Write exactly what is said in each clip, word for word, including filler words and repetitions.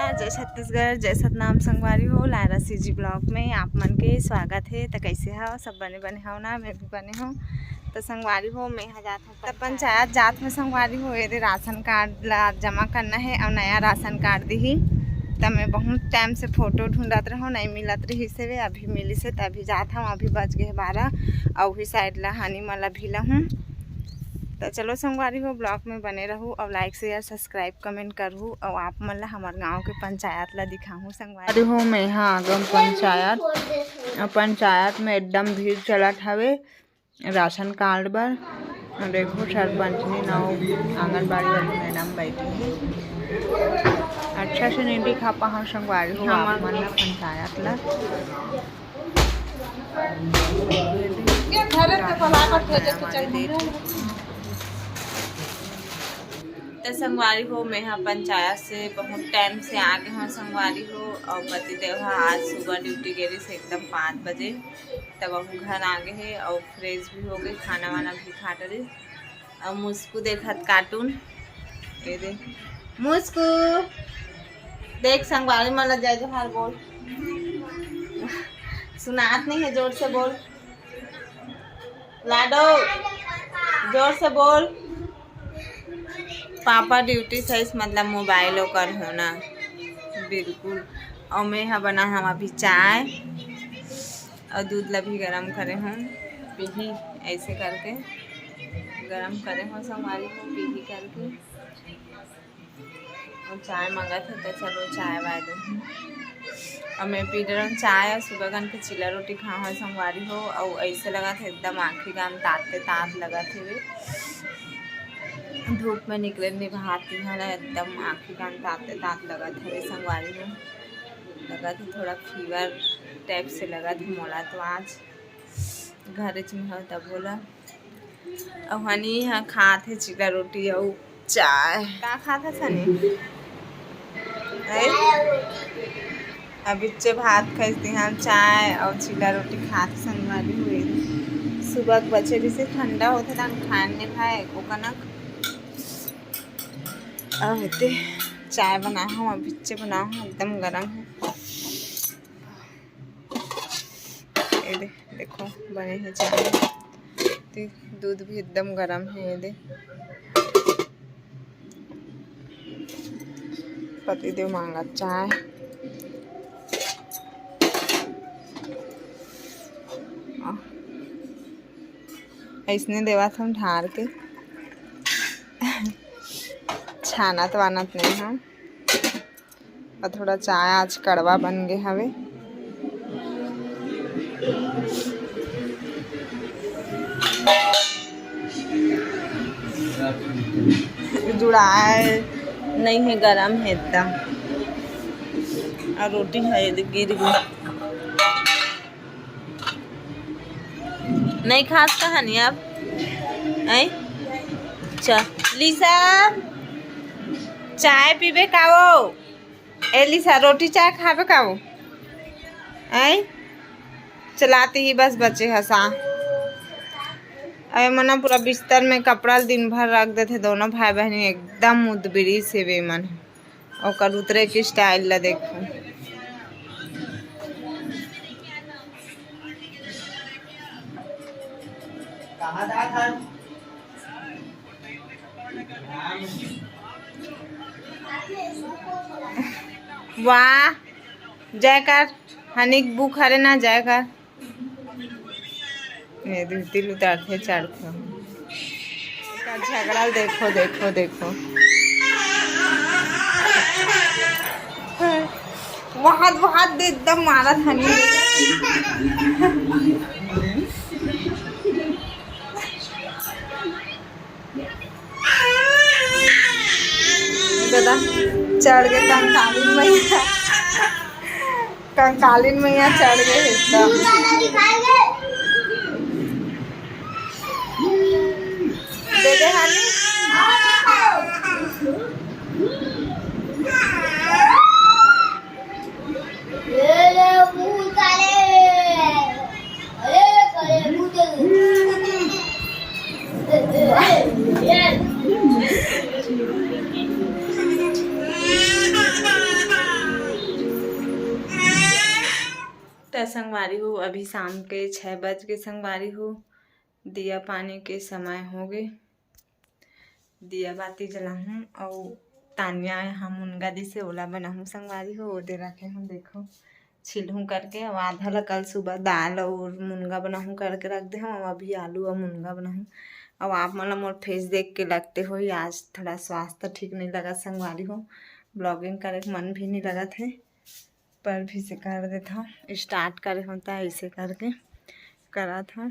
जय छत्तीसगढ़, जय सतनाम संगवारी हो, लायरा सीजी ब्लॉग में आप मन के स्वागत हे। त कैसे हव सब? बने बने हव ना? मैं भी बने हव। त संगवारी हो, मैं ह जात हव त पंचायत जात हव संगवारी हो, एदे राशन कार्ड ला जमा करना हे अउ नया राशन कार्ड दिही। त मैं बहुत टाइम से फोटो ढूंढत रहूं, नहीं मिलत रहिस हे, अभी मिलिस हे त अभी जात हव। अभी बज गे हे बारह, अउ उही साइड ला हानी मन ला भी लहूं। त चलो संगवारी हो, ब्लॉग में बने रहू अउ लाइक शेयर सब्सक्राइब कमेंट करहू अउ आप मन ला हमर गांव के पंचायत ला दिखाहू संगवारी हो। मैं हा आगम पंचायत, अउ पंचायत में एकदम भीड़ चलत हवे राशन कार्ड बर। अउ देखो सरपंचनी नौ आंगनबाड़ी वाली मैडम बैठी है। अच्छा से नहीं दिखा पाहा संगवारी हो आप मन ला पंचायत ला। त संगवारी हो, मैं ह पंचायत से बहुत टाइम से आ गे हव संगवारी हो, अउ पतिदेव ह आज सुबह ड्यूटी गे रिहिस एकदम पाँच बजे, तब अहू घर आ गे हे अउ फ्रेश भी हो गे, खाना वाना भी खा डरिस। अउ मुस्कू देखत कार्टून, ये दे मुस्कू, देख संगवारी मन ला जय जोहार बोल, सुनात नहीं है, जोर से बोल। लाडो, जोर से बोल। पापा ड्यूटी से आइस, मतलब मोबाइल ओकर हो ना, बिल्कुल। अउ मैं ह बना हम अभी चाय अउ दूध ला भी गरम करे हूँ, पीही ऐसे करके गरम करे हूँ संगवारी हो, पीही करके। अउ चाय मंगत हे, त चलो चाय वाय दूँ। अउ मैं पी डरन चाय, अउ सुबह कन के चीला रोटी खाए हव संगवारी हो। अउ ऐसे लगत हे एकदम आँखी कान ताते तात लगत हे। धूप में निकले निभाती है ना, एकदम आँखी कान ताते तात लगत हे संगवारी हो। लगत हे थोड़ा फीवर टाइप से लगत हे मोला तो आज। घरेच में हव तब बोला। अउ हनी ह खात हे चीला रोटी अउ चाय। का खात हस हनी? हैं? अभी चे भात खाइस तिहान, चाय अउ चीला रोटी खात संगवारी हुए। सुबह के बचे रिहिसे ठंडा होथे तहन खान नहीं खाए एको कनक। अउ एते चाय बना हूँ, अभी चे बना हूँ, एकदम गरम है। ये दे, देखो, बने हे चाय। ते दूध भी एकदम गरम है, ये दे। पतिदेव मांगत चाय। आ, ऐसने देवत हम ढार के। छानत वानत नहीं हम। अउ थोड़ा चाय आज कड़वा बन गे हवे। जुड़ाए नहीं है, गरम है एकदम। अउ रोटी है, ये गिर गे। नहीं खास कहानी अब। ऐ? चल, लिसा, चाय पीबे का वो? ए लिसा, रोटी चाय खाबे का वो? ऐ? चलाती ही बस बचे हसा। अरे मना पूरा बिस्तर में कपड़ा दिन भर रख देथे दोनों भाई बहनी, एकदम उदबिरी से बे मन। ओकर उतरे के स्टाइल ला देखो। वाह, जय कर, हनिक बुक हरे ना, जय कर। ये धोती ल उतारथे, चढ़थे। एकर झगड़ा ल देखो, देखो, देखो। वहां, वहां दे एकदम मारत हनी। दादा, चढ़ के कंकाली मैया। कंकालीन मैया चढ़ गे हे एकदम। दे दे हानी। त संगवारी हो, अभी शाम के छः बज के संगवारी हो, दिया पानी के समय हो गे। दिया बाती जलाहूँ अउ तानिया ह मुनगा दिसे, ओला बनाहूँ संगवारी हो। ओदे रखे हूँ, देखो, छिलहूँ करके। अउ आधा ल कल सुबह दाल अउ मुनगा बनाहूँ करके रख दे हूँ। अउ अभी आलू अउ मुनगा बनाहूँ। अउ आप मन ल मोर फेस देख के लगते होही, आज थोड़ा स्वास्थ्य ठीक नहीं लगत संगवारी हो, ब्लॉगिंग करे के मन भी नहीं लगत हे, पर भी से कर देत हूँ, स्टार्ट करे हूँ त ऐसे करके करत हूँ।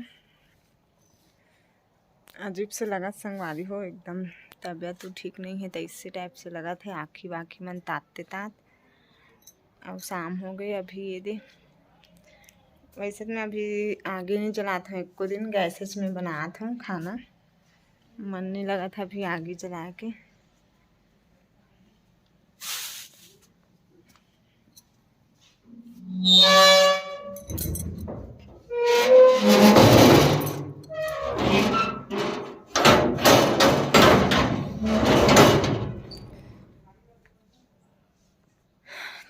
अजीब से लगत संगवारी हो, एकदम तबीयत तो ठीक नहीं है, तो इसी टाइप से लगत है, आँखी वाँखी मन ताते तात। अब शाम हो गई अभी, ये दे। वैसे तो मैं अभी आगे नहीं जलात हूँ, एको दिन गैसेज में बनात हूँ खाना, मन नहीं लगत है अभी आगे जला के।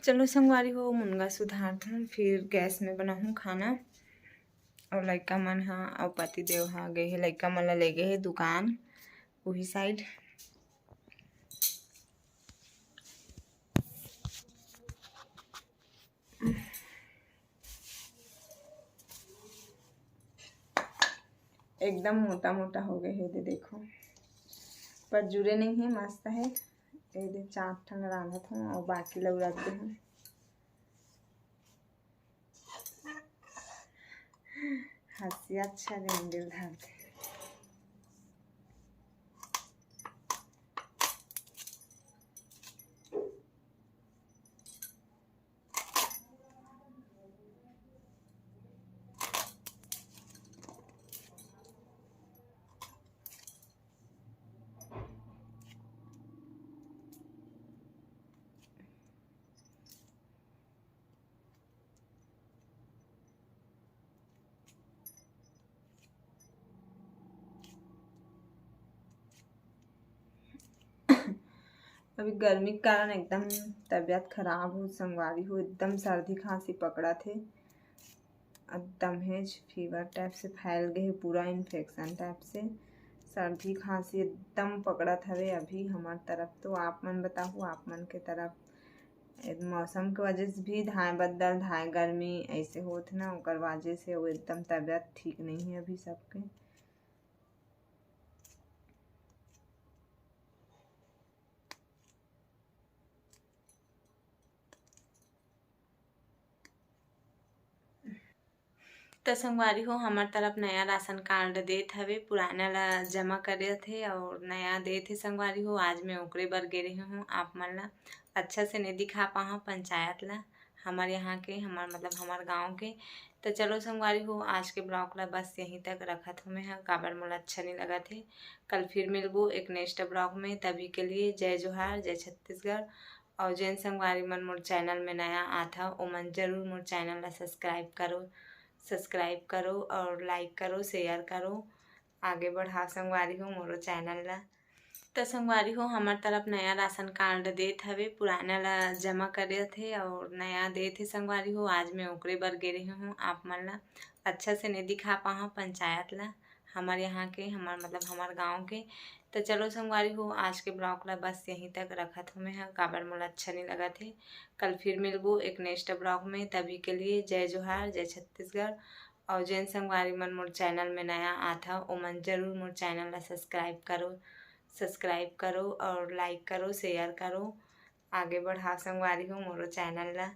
चलो संगवारी हो, मुनगा सुधारत हूँ, फिर गैस में बनाहूँ खाना। अउ लइका मन ह अउ पति देव ह गे हे, लइका मन ल ले गे हे दुकान, उही साइड। एकदम मोटा मोटा हो गए हे, दे देखो, पर जुरे नहीं है, मस्त है। ये दे चार ठन रांधत हूँ अउ बाकी ल उड़ाते हूँ। हंसी अच्छा दिन दिल धर दे। अभी गर्मी के कारण एकदम तबीयत खराब हो संगवारी हो, एकदम सर्दी खांसी पकड़त हे। एकदम हेज फीवर टाइप से फैल गए हे, पूरा इन्फेक्शन टाइप से सर्दी खांसी एकदम पकड़त हवे अभी हमार तरफ। तो आप मन बताहू, आप मन के तरफ ए, मौसम के वजह से भी धाए बदल, धाए गर्मी ऐसे होत ना, ओकर वजह से वो एकदम तबीयत ठीक नहीं है अभी सबके। त संगवारी हो, हमर तरफ नया राशन कार्ड देत हवे, पुराना ला जमा करत हे और नया देत हे संगवारी हो। आज मैं ओकरे बर गे रहे हूँ, आप मन ला अच्छा से नहीं दिखा पाहूँ पंचायत ला, हमर यहाँ के, हमर मतलब हमर गांव के। त चलो संगवारी हो, आज के ब्लॉग ला बस यहीं तक रखत हूँ मैं ह, काबर मोला अच्छा नहीं लगत हे। कल फिर मिलबो एक नेक्स्ट ब्लॉग में, तभी के लिए जय जोहार, जय छत्तीसगढ़। और जेन संगवारी मन मोर चैनल में नया आत हव, ओमन जरूर मोर चैनल ला सब्सक्राइब करो, सब्सक्राइब करो और लाइक करो, शेयर करो। आगे बढ़ाओ संगवारी हो मोरो चैनल ला। त संगवारी हो, हमर तरफ नया राशन कार्ड देत हवे, पुराना ला जमा करत हे और नया देत हे संगवारी हो। आज मैं ओकरे बर गे रहे हूँ, आप मन ला अच्छा से नहीं दिखा पाहूँ पंचायत ला, हमर यहाँ के, हमर मतलब हमर गांव के। त चलो संगवारी हो, आज के ब्लॉग ला बस यहीं तक रखत हूँ मैं ह, काबर मोला अच्छा नहीं लगत हे। कल फिर मिलबो एक नेक्स्ट ब्लॉग में, तभी के लिए जय जोहार, जय छत्तीसगढ़। और जेन संगवारी मन मोर चैनल में नया आत हव, ओमन जरूर मोर चैनल ला सब्सक्राइब करो, सब्सक्राइब करो और लाइक करो, शेयर करो। आगे बढ़ाओ संगवारी हो मोरो चैनल ला।